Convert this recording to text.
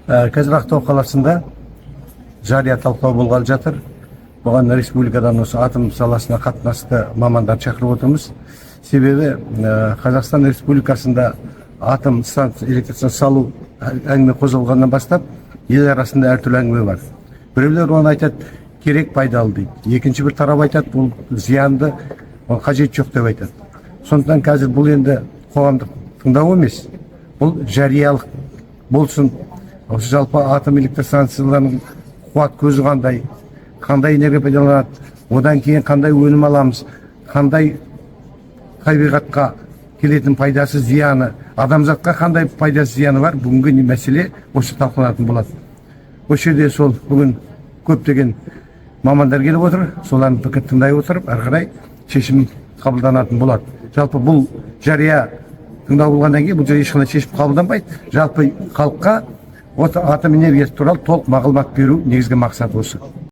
Қазір Ақтау қаласында жария талқылау болғалы жатыр. Бұған республикадан осы атом саласына қатынасты мамандар шақырып отырмыз. Себебі Қазақстан Республикасында атом станция электр станция салу әңгіме қозғалғаннан бастап ел арасында әртүрлі әңгіме бар. Біреулер оны айтады, керек, пайдалы дейді. Екінші бір тарап айтады, бұл зиянды, ол қажет жоқ деп айтады. Сондықтан қазір бұл енді қоғамдық тыңдау емес, бұл жариялық болсын. Осы жалпы атом электр станцияларының қуат көзі қандай, қандай энергия пайдаланады, одан кейін қандай өнім аламыз, қандай табиғатқа келетін пайдасы, зияны, адамзатқа қандай пайдасы, зияны бар, бүгінгі мәселе осы талқыланатын болады. Осы жерде сол бүгін көптеген мамандар келіп отыр, солардың пікір тыңдай отырып, ары қарай шешім қабылданатын болады. Жалпы бұл жария тыңдау болғаннан кейін бұл жерде ешқандай шешім қабылданбайды. Жалпы халыққа осы атом энергиясы туралы толық мағлұмат беру негізгі мақсат осы.